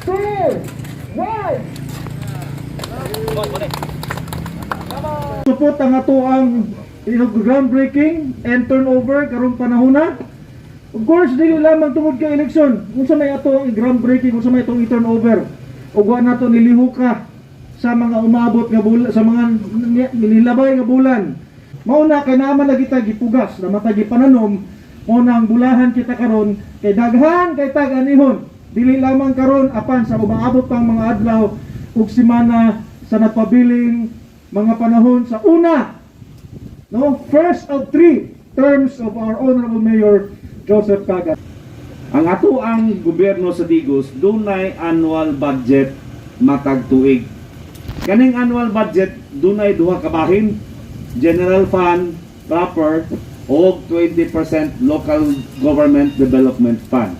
2, 1. Support ang ato ang groundbreaking and turnover karong panahon na. Of course, dili lamang tungod kay eleksyon. Unsa may ato ang groundbreaking, unsa may atong i-turnover. Ug wa nato nilihuka sa mga umabot nga bulan, sa mga nilabay nga bulan. Mao na kay naaman lagi ta gipugas, na mata gipananom, mao na ang bulahan kita karon kay daghan kay tag anihon. Dili lamang karon apan sa umaabot pang mga adlaw ug semana sa nagpabiling mga panahon sa una, no, first of three terms of our Honorable Mayor Joseph Cagat. Ang ato ang gobyerno sa Digos dunay annual budget matag tuig. Kaning annual budget dunay duha ka bahin, general fund proper o 20% local government development fund.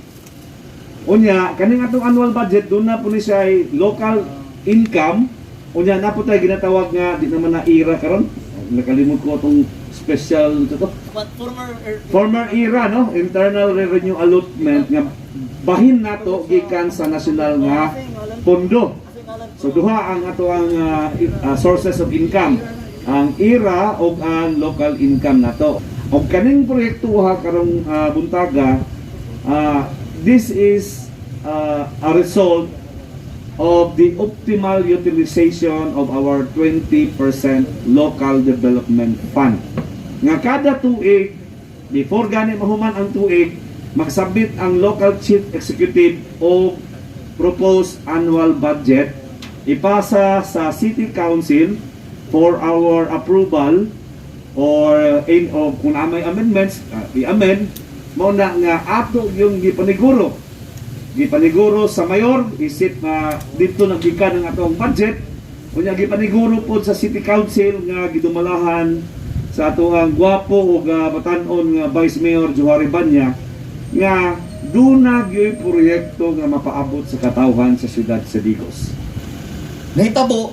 Unya kaning atong annual budget duna po ni siya ay local income. Unya na po tayo ginatawag nga di naman na IRA karon. Nakalimot ko atong special to What former former IRA, no, Internal Revenue Allotment, nga bahin nato gikan sa national nga pondo. So duha ang ato ang sources of income, ang IRA ug ang local income nato. Og kaning proyekto ha karong buntaga, this is a result of the optimal utilization of our 20% local development fund. Nga kada tuig, before gani mahuman ang tuig, magsubmit ang local chief executive og proposed annual budget, ipasa sa City Council for our approval or in o kung naa may amendments, i-amend. Mao na nga ato yung gipaniguro sa mayor isip nga dito naggikan ang atong budget. Unya gipaniguro pod sa City Council nga gidumalahan sa ato ang gwapo ug batan-on nga Vice Mayor Johari Banya nga duna gyoy proyekto nga mapaabot sa katawhan sa siyudad sa Digos. Nahitabo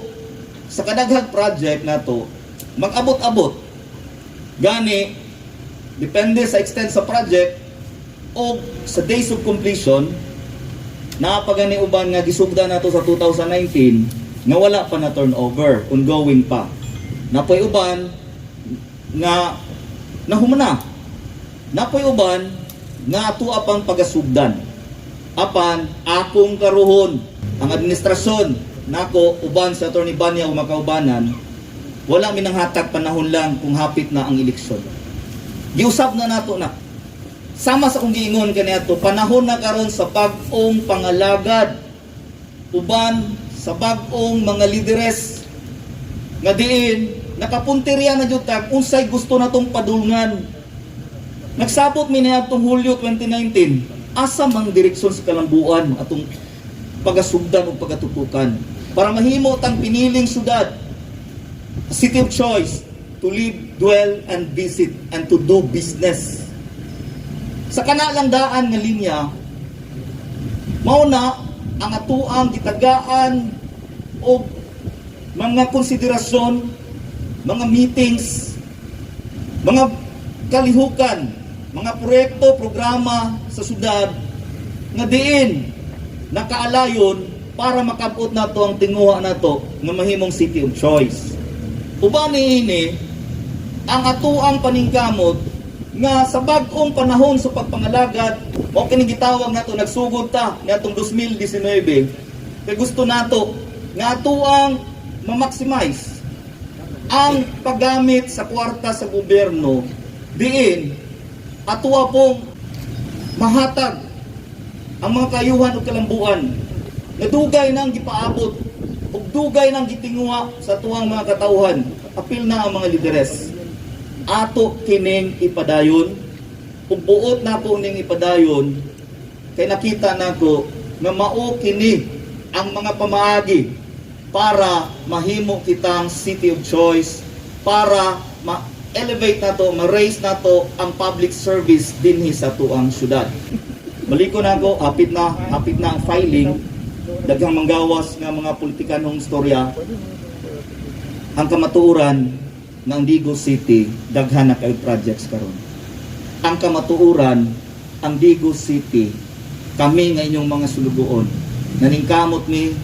sa kadaghang project nato mag-abot-abot. Gani depende sa extent sa project o sa days of completion. Naa pa gani uban nga gisugda nato sa 2019 nga wala pa na turnover, ongoing pa. Napoy uban nga nahumana. Napoy uban nga ato pang pagasugdan. Apan akong karuhon ang administrasyon nako uban sa Attorney Banya o makaubanan, wala mi nanghatag panahon lang kung hapit na ang eleksyon. Giusab na nato na. Sama sa akong giingon kaniadto, panahon na karon sa bag-ong pangalagad uban sa bag-ong mga lideres nga diin nakapunteriya na jud tag unsay gusto natong padulngan. Nagsabot mi niadtong Hulyo 2019 asa mang direksyon sa Kalambuan atong pagasugdan ug pagatutukan para mahimo tang piniling syudad, a city of choice to live, dwell and visit and to do business. Sa kana lang daan nga linya, mao na ang atuang gitagaan og mga konsiderasyon, mga meetings, mga kalihukan, mga proyekto, programa sa syudad nga diin nakaalayon para makabot nato ang tinguha nato nga mahimong city of choice. Uban niini ang atuang paningkamot nga sa bag-ong panahon sa pagpangalagad, mao kini gitawag nato nagsugod ta niadtong 2019 kay gusto nato nga atuang ma-maximize ang paggamit sa kwarta sa gobyerno diin atua pong mahatag ang mga kayuhan ug kalambuan nga dugay nang gipaabot ug dugay nang gitinguha sa tuang mga katawhan, apil na ang mga lideres. Ato kining ipadayon ug buot nako ning ipadayon kay nakita nako nga mao kini ang mga pamaagi para mahimo kitang city of choice, para ma-elevate nato, ma-raise nato ang public service dinhi sa tuang syudad. Baliko na ako, hapit na ang filing, daghang manggawas nga mga politikanong storya. Ang kamatuoran ng Digos City, daghan na kayo projects karon. Ang kamatuoran, ang Digos City, kami nga inyong mga sulugoon, Naningkamot mi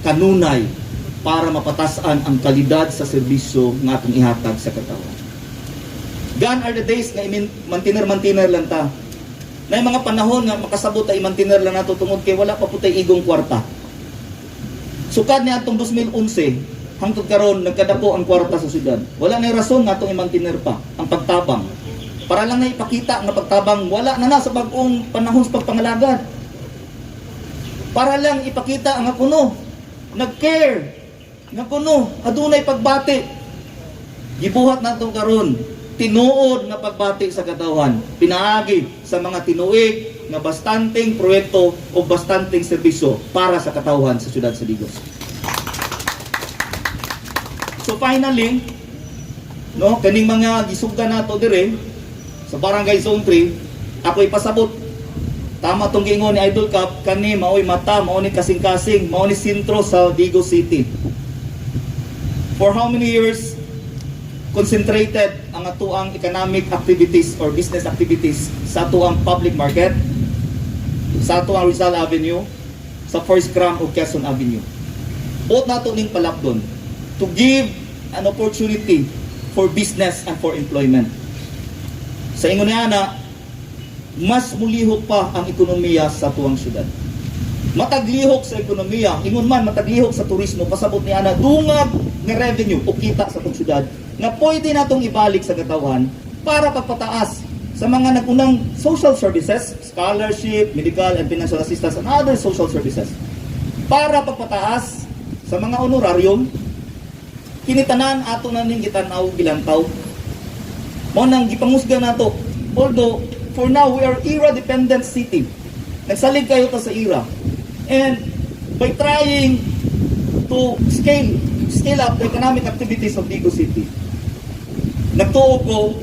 kanunay para mapatasan ang kalidad sa serbisyo nga atong ihatag sa katawhan. Gone are the days nga i-mantiner-mantiner lang ta. Na mga panahon nga makasabot ta i-mantiner lang nato tungod kay wala pa pud tay igong kwarta. Sukad ni atong 2011 hangtod karon, nagkadako ang kwarta sa syudad. Wala na rason nga atong i-mantiner pa ang pagtabang. Para lang na ipakita nga pagtabang, wala na na sa bag-ong panahon sa pagpangalagad. Para lang ipakita ang kuno nag-care nga kuno adunay pagbati. Gibuhat nato karon tinuod nga pagbati sa katawhan pinaagi sa mga tinuig nga bastanteng proyekto o bastanteng serbisyo para sa katawhan sa siyudad sa Digos. So finally, no, kaning mga gisugdan nato dire sa Barangay Zone 3, ako ipasabot. Tama tong giingon ni Idol Cup, kani maoy mata, mao ni kasing-kasing, mao ni sentro sa Digos City. For how many years concentrated ang atuang economic activities or business activities sa atuang public market, sa atuang Rizal Avenue, sa First Cram o Quezon Avenue? Buot nato ning palapdon to give an opportunity for business and for employment. Sa ingon niya na, mas mulihok pa ang ekonomiya sa atuang syudad. Mataglihok sa ekonomiya, ingon man mataglihok sa turismo, pasabot ni ana dungag nga revenue o kita sa atong syudad nga pwede natong ibalik sa katawhan para pagpataas sa mga nagunang social services, scholarship, medical and financial assistance and other social services. Para pagpataas sa mga honorarium, kinitanan ato na ning gitan-aw, gilantaw. Mao nang gipangusga nato. Although for now we are IRA dependent city. Nagsalig kayo ta sa IRA. And by trying to scale up the economic activities of Digos City, nagtuo ko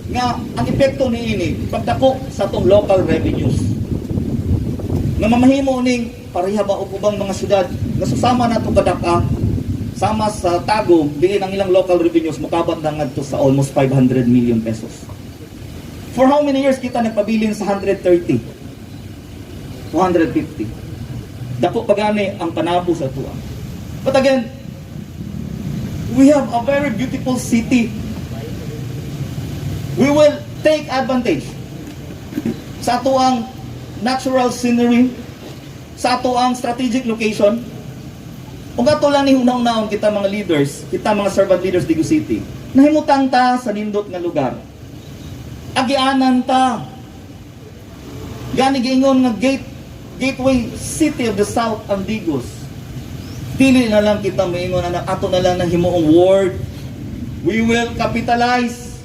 nga ang epekto niini pagdako sa atong local revenues. Nga mamahimo ning pareha ba og ubang mga syudad nga susama nato kadaka sama sa Tagum, diin ang ilang local revenues mokabat na ngadto sa almost 500 million pesos. For how many years kita nagpabilin sa 130? 250. Dako pa gani ang panabo sa tuwa. But again, we have a very beautiful city. We will take advantage sa atuang natural scenery, sa atuang strategic location. Ug ato lang ni hunahunahon kita mga leaders, kita mga servant leaders Digos City, nahimutang ta sa nindot nga lugar. Agianan ta. Gani giingon nga gateway city of the South ang Digos. Dili na lang kita moingon na ato na lang nang himuong ward. We will capitalize.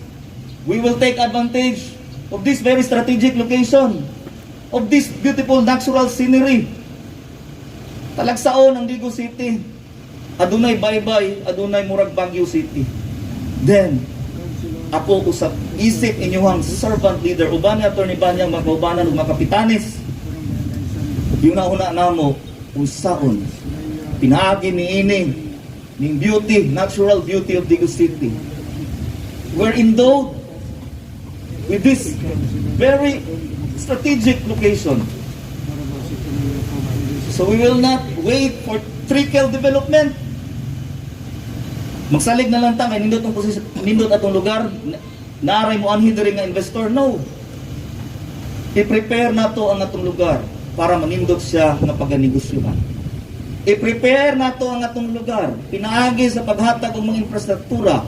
We will take advantage of this very strategic location, of this beautiful natural scenery. Talagsaon ang Digos City. Adunay baybay, adunay murag Baguio City. Then, ako usab isip inyuhang servant leader, uban ni Attorney Banyang, makaubanan ug mga kapitanes. Yung nauna namo unsaon pinaagi ni ini ning beauty, natural beauty of Digos City. We're endowed with this very strategic location. So we will not wait for trickle development. Magsalig na lang ta kay nindot ang posisyon, nindot atong lugar, naaray mo anhi diri nga investor. No. I-prepare nato ang atong lugar para manindot siya nga paganegosyohan. I-prepare nato ang atong lugar pinaagi sa paghatag og mga infrastruktura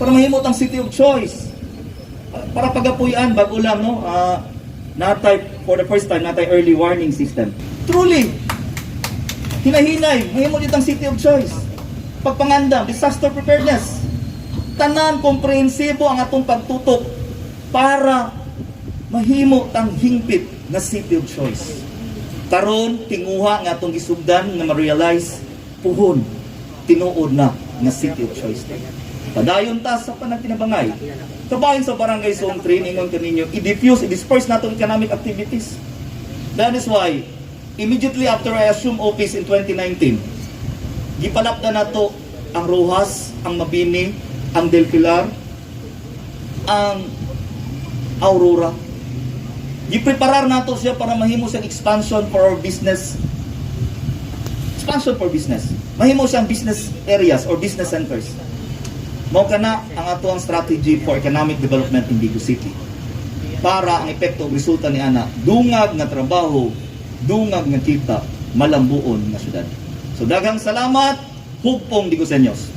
para mahimot ang city of choice. Para pagapuy-an, bago lang, no, natay for the first time natay early warning system. Truly, hinahinay mahimot itang city of choice. Pagpangandam, disaster preparedness. Tanan komprehensibo ang atong pagtutok para mahimo tang hingpit na city of choice. Karon tinguha nga atong gisugdan nga ma-realize puhon tinuod na nga city of choice. Padayon ta sa panagtinabangay. Kabahin sa Barangay Zone 3, ingon kaninyo, i-diffuse, i-disperse naton economic activities. That is why, immediately after I assume office in 2019, gipalapda nato ang Roxas, ang Mabini, ang Del Pilar, ang Aurora. Gipreparar nato siya para mahimo siyang expansion for our business, expansion for business. Mahimo siyang business areas or business centers. Mao kana ang ato ang strategy for economic development in Digos City. Para ang epekto ug resulta ni ana, dungag nga trabaho, dungag nga kita, malambuon nga syudad. So daghang salamat, hugpong Diguseños.